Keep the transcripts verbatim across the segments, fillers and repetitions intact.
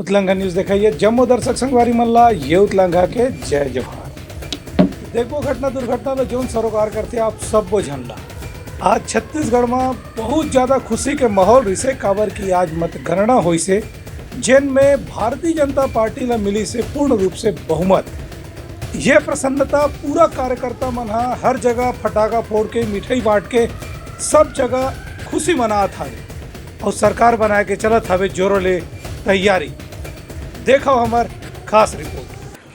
उतलंघा news देखइया जम्मो दर्शक संगवारी मन ला ये उतलंघा के जय जोहार। देखो घटना दुर्घटना में जौन सरोकार करते आप सब वो झन ला। आज छत्तीसगढ़ में बहुत ज्यादा खुशी के माहौल रिसे, काबर की आज मतगणना होइसे, जेन में भारतीय जनता पार्टी ला मिलिसे पूर्ण रूप से बहुमत। ये प्रसन्नता पूरा कार्यकर्ता मन हा हर जगह फटाका फोड़ के, मिठाई बांट के, सब जगह खुशी मनात हावे और सरकार बनाए के चलत हावे जोरों ले तैयारी। देखो हमर खास रिपोर्ट।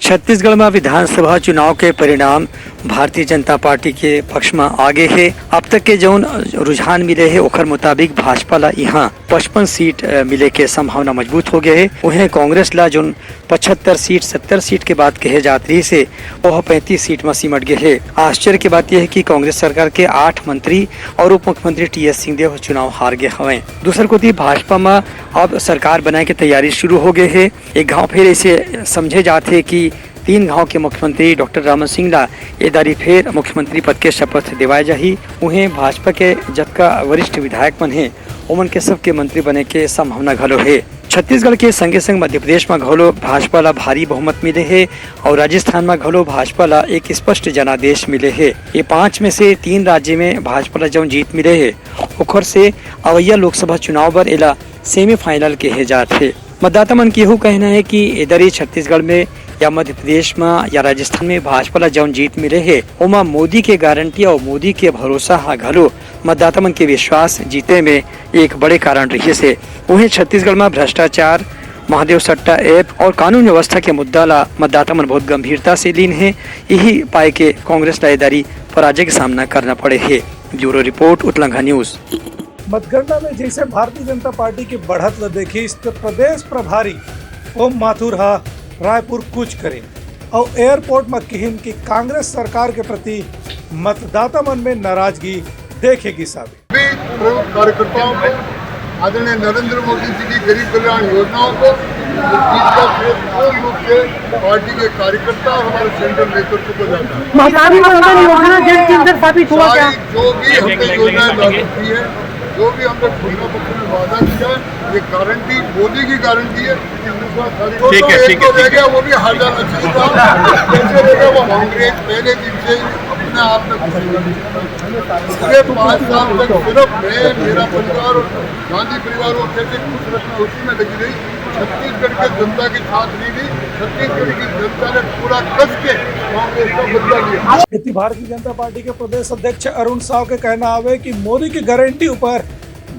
छत्तीसगढ़ में विधानसभा चुनाव के परिणाम भारतीय जनता पार्टी के पक्ष में आगे हे। अब तक के जौन रुझान मिले हे, ओखर मुताबिक भाजपा ला यहाँ पचपन सीट, अ, मिले के संभावना मजबूत हो गए हे। उहें कांग्रेस ला जौन पचहत्तर सीट, सत्तर सीट के बात कहे जात रहिसे, ओह पैंतीस सीट में सिमट गए हे। आश्चर्य के बात यह है कि कांग्रेस सरकार के आठ मंत्री और उप मुख्यमंत्री टी एस सिंहदेव चुनाव हार गए हवं। दूसर कोति भाजपा में अब सरकार बनाए के तैयारी शुरू हो गए हे। एक घाव फिर ऐसे समझे जात हे कि तीन घाव के मुख्यमंत्री डॉक्टर रमन सिंह ला ए दारी फेर मुख्यमंत्री पद के शपथ दिवाए जाही। उहें भाजपा के जतका वरिष्ठ विधायक मन हे, ओमन के सबके मंत्री बने के संभावना घलो हे। छत्तीसगढ़ के संगे संग मध्य प्रदेश म घलो भाजपा ला भारी बहुमत मिले हे और राजस्थान म घलो भाजपा ला एक स्पष्ट जनादेश मिले हे। ये पांच में से तीन राज्य में भाजपा ला जौन जीत मिले हे, ओखर से अवैया लोकसभा चुनाव बर एला सेमीफाइनल कहे जात हे। मतदाता मन के यहू कहना हे कि एदरी छत्तीसगढ़ में या मध्य प्रदेश में या राजस्थान में भाजपा ला जौन जीत मिले हे, ओमा मोदी के गारंटी और मोदी के भरोसा हा घलो मतदाता मन के विश्वास जीते में एक बड़े कारण रहिस हे। उहें छत्तीसगढ़ में भ्रष्टाचार, महादेव सट्टा ऐप और कानून व्यवस्था के मुद्दा ला मतदाता मन बहुत गंभीरता से लीन हे। यही पाए के कांग्रेस ला एदरी पराजय के सामना करना पड़े हे। Bureau report, Utlangha news. मतगणना में जैसे भारतीय जनता पार्टी के बढ़त ल देखिस, तो प्रदेश प्रभारी ओम माथुर हा रायपुर कूच करिन और एयरपोर्ट म किहिन कि कांग्रेस सरकार के प्रति मतदाता मन में नाराजगी देखे गिस हावे। भी प्रमुख कार्यकर्ताओं को, आदरणीय नरेंद्र मोदी जी की गरीब कल्याण योजनाओं को, इस चीज का श्रेय पूर्ण रूप से पार्टी के कार्यकर्ता और हमारे सेंट्रल नेतृत्व को जाता है। महतारी वंदन योजना जन केंद्र साबित हुआ क्या? सारी जो भी हमने योजनाएं लागू की है, जो भी हमने घोषणा पत्र में वादा किया है, ये गारंटी, मोदी की गारंटी है कि विश्वास सारी ठीक है, तो एक ठीक है, तो रह ठीक है। गया, वो भी हार जाना चाहिए था। कैसे रह गया वो? कांग्रेस पहले दिन से ही अपने आप में घुसी हुई है। पूरे पाँच साल तक सिर्फ मैं, मेरा परिवार और गांधी परिवार को कैसे खुश रखना, उसी में लगी रही। छत्तीसगढ़ के जनता के साथ नहीं रही। छत्तीसगढ़ की जनता ने पूरा कस के कांग्रेस का बदला लिया। इति भारतीय जनता पार्टी के प्रदेश अध्यक्ष अरुण साव के कहना आवे कि मोदी की गारंटी ऊपर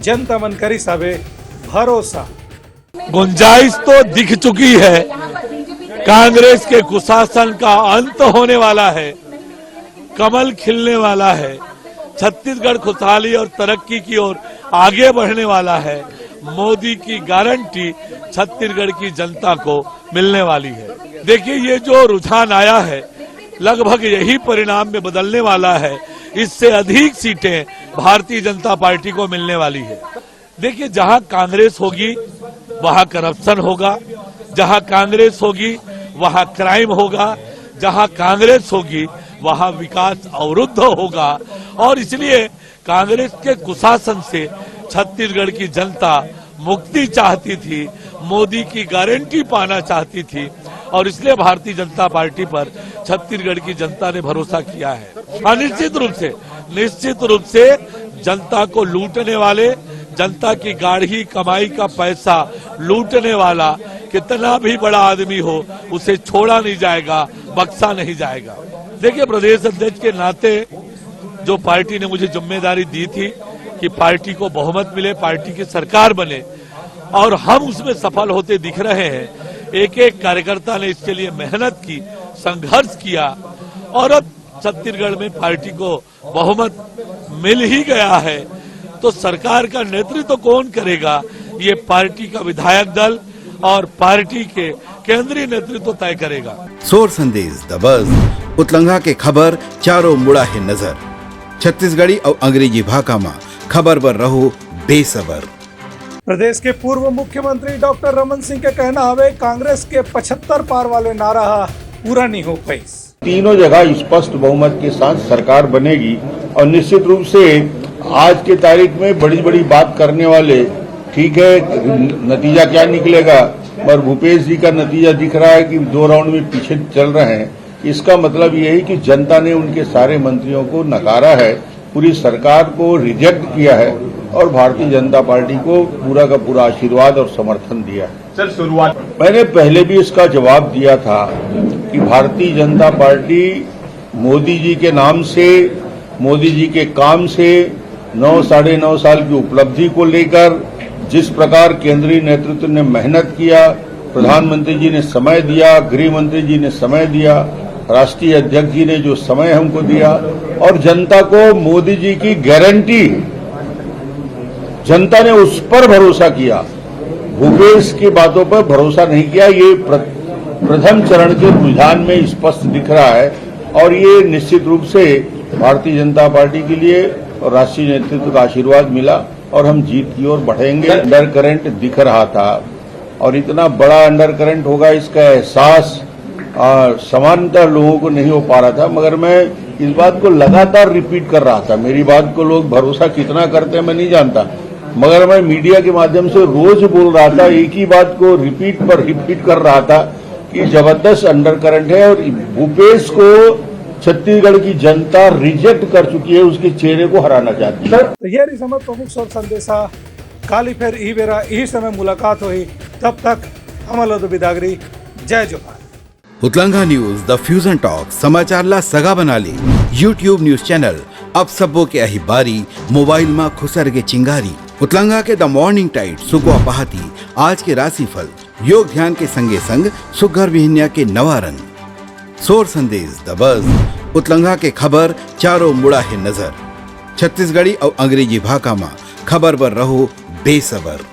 जनता मन करिस हावे भरोसा। गुंजाइश तो दिख चुकी है, कांग्रेस के कुशासन का अंत होने वाला है, कमल खिलने वाला है, छत्तीसगढ़ खुशहाली और तरक्की की ओर आगे बढ़ने वाला है। मोदी की गारंटी छत्तीसगढ़ की जनता को मिलने वाली है। देखिए, ये जो रुझान आया है, लगभग यही परिणाम में बदलने वाला है। इससे अधिक सीटें भारतीय जनता पार्टी को मिलने वाली है। देखिए, जहां कांग्रेस होगी, वहां करप्शन होगा, जहां कांग्रेस होगी, वहां क्राइम होगा, जहां कांग्रेस होगी, वहां विकास अवरुद्ध होगा। और इसलिए कांग्रेस के कुशासन से छत्तीसगढ़ की जनता मुक्ति चाहती थी, मोदी की गारंटी पाना चाहती थी, और इसलिए भारतीय जनता पार्टी पर छत्तीसगढ़ की जनता ने भरोसा किया है। हाँ, निश्चित रूप से, निश्चित रूप से जनता को लूटने वाले, जनता की गाढ़ी कमाई का पैसा लूटने वाला कितना भी बड़ा आदमी हो, उसे छोड़ा नहीं जाएगा, बख्शा नहीं जाएगा। देखिए, प्रदेश अध्यक्ष के नाते जो पार्टी ने मुझे जिम्मेदारी दी थी कि पार्टी को बहुमत मिले, पार्टी की सरकार बने, और हम उसमें सफल होते दिख रहे हैं। एक एक कार्यकर्ता ने इसके लिए मेहनत की, संघर्ष किया, और अब छत्तीसगढ़ में पार्टी को बहुमत मिल ही गया है, तो सरकार का नेतृत्व कौन करेगा, ये पार्टी का विधायक दल और पार्टी के केंद्रीय नेतृत्व तय करेगा। सोर संदेश दबस, उतलंघा के खबर चारों मुड़ा हे नजर। छत्तीसगढ़ी और अंग्रेजी भाखा मा खबर बर रहो बेसबर। प्रदेश के पूर्व मुख्यमंत्री डॉक्टर रमन सिंह के कहना हवे, कांग्रेस के पचहत्तर पार वाले नारा हा पूरा नहीं हो पाइस। तीनों जगह स्पष्ट बहुमत के साथ सरकार बनेगी और निश्चित रूप से आज के तारीख में बड़ी-बड़ी बात करने वाले, ठीक है, नतीजा क्या निकलेगा, पर भूपेश जी का नतीजा दिख रहा है कि दो राउंड में पीछे चल रहे हैं। इसका मतलब ये है कि जनता ने उनके सारे मंत्रियों को नकारा है, पूरी सरकार को रिजेक्ट किया है और भारतीय जनता पार्टी को पूरा का पूरा आशीर्वाद और समर्थन दिया है। सर, शुरुआत मैंने पहले भी इसका जवाब दिया था कि भारतीय जनता पार्टी मोदी जी के नाम से, मोदी जी के काम से, नौ, साढ़े नौ साल की उपलब्धि को लेकर जिस प्रकार केंद्रीय नेतृत्व ने मेहनत किया, प्रधानमंत्री जी ने समय दिया, गृह मंत्री जी ने समय दिया, राष्ट्रीय अध्यक्ष जी ने जो समय हमको दिया और जनता को मोदी जी की गारंटी, जनता ने उस पर भरोसा किया, भूपेश की बातों पर भरोसा नहीं किया। ये प्र-, प्रथम चरण के रुझान में स्पष्ट दिख रहा है और ये निश्चित रूप से भारतीय जनता पार्टी के लिए और राष्ट्रीय नेतृत्व का आशीर्वाद मिला और हम जीत की ओर बढ़ेंगे। अंडर करंट दिख रहा था और इतना बड़ा अंडर करंट होगा, इसका एहसास आ, सामान्यतः लोगों को नहीं हो पा रहा था, मगर मैं इस बात को लगातार रिपीट कर रहा था। मेरी बात को लोग भरोसा कितना करते हैं, मैं नहीं जानता, मगर मैं मीडिया के माध्यम से रोज बोल रहा था, एक ही बात को रिपीट पर रिपीट कर रहा था कि जबरदस्त अंडर करंट है और भूपेश को छत्तीसगढ़ की जनता रिजेक्ट कर चुकी है, उसके चेहरे को हराना चाहती है। तो ये रही हमर प्रमुख स्वर संदेशा। काली फेर इही बेरा, इही समय मुलाकात होही। तब तक हमर ला दो बिदागरी। जय जोहार। उतलंगा न्यूज, द फ्यूजन टॉक, समाचार ला सगा बना ले। YouTube न्यूज चैनल, अब सबो के आही बारी, मोबाइल मा खुसर के चिंगारी। उतलंगा के द मॉर्निंग टाइड, सुगवा पहाती, आज के राशिफल, योग ध्यान के संगे संग सुग्घर बिहनिया के नवा रंग। सोर संदेश, द बज, उतलंगा के खबर, चारों मुड़ा हे नजर। छत्तीसगढ़ी अउ अंग्रेजी भाखा मा खबर बर रहो बेसबर।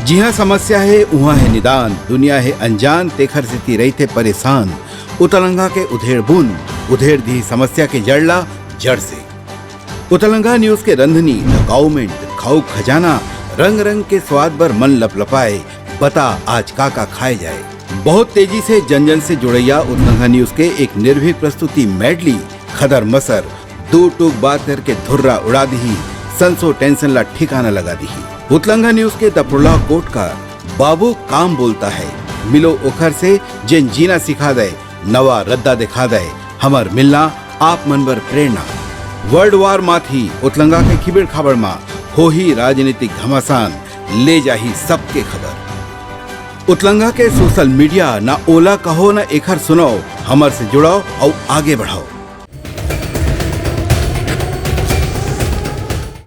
जिहाँ समस्या हे, उहाँ हे निदान, दुनिया हे अनजान, तेखर सेती रहिथे परेशान। उतलंगा के उधेड़ बुन, उधेड़ दिही समस्या के जड़ ला जड़ से। उतलंगा न्यूज के रंधनी, द काउमेंट, खाऊ खजाना, रंग रंग के स्वाद बर मन लपलपाए, बता आज का का खाए जाए। बहुत तेजी से जन जन से जुड़ैया उतलंगा न्यूज के एक निर्भीक प्रस्तुति मेडली, खदर मसर, दू टूक बात करके धुर्रा उड़ा दिही, संसो टेंशन ला ठिकाना लगा दिही। उतलंगा न्यूज के दपरुला कोटकार, बाबू काम बोलता है, मिलो ओखर से जेन जीना सिखा दे, नवा रद्दा दिखा दे, हमर मिलना आप मन बर प्रेरणा। वर्ल्ड वार माथी उतलंगा के खिबिड़ खाबड़ मा होही राजनीतिक घमासान, ले जाही सबके खबर। उतलंगा के सोशल मीडिया, ना ओला कहो ना एखर सुनाओ, हमर से जुड़ाओ अउ आगे बढ़ाओ।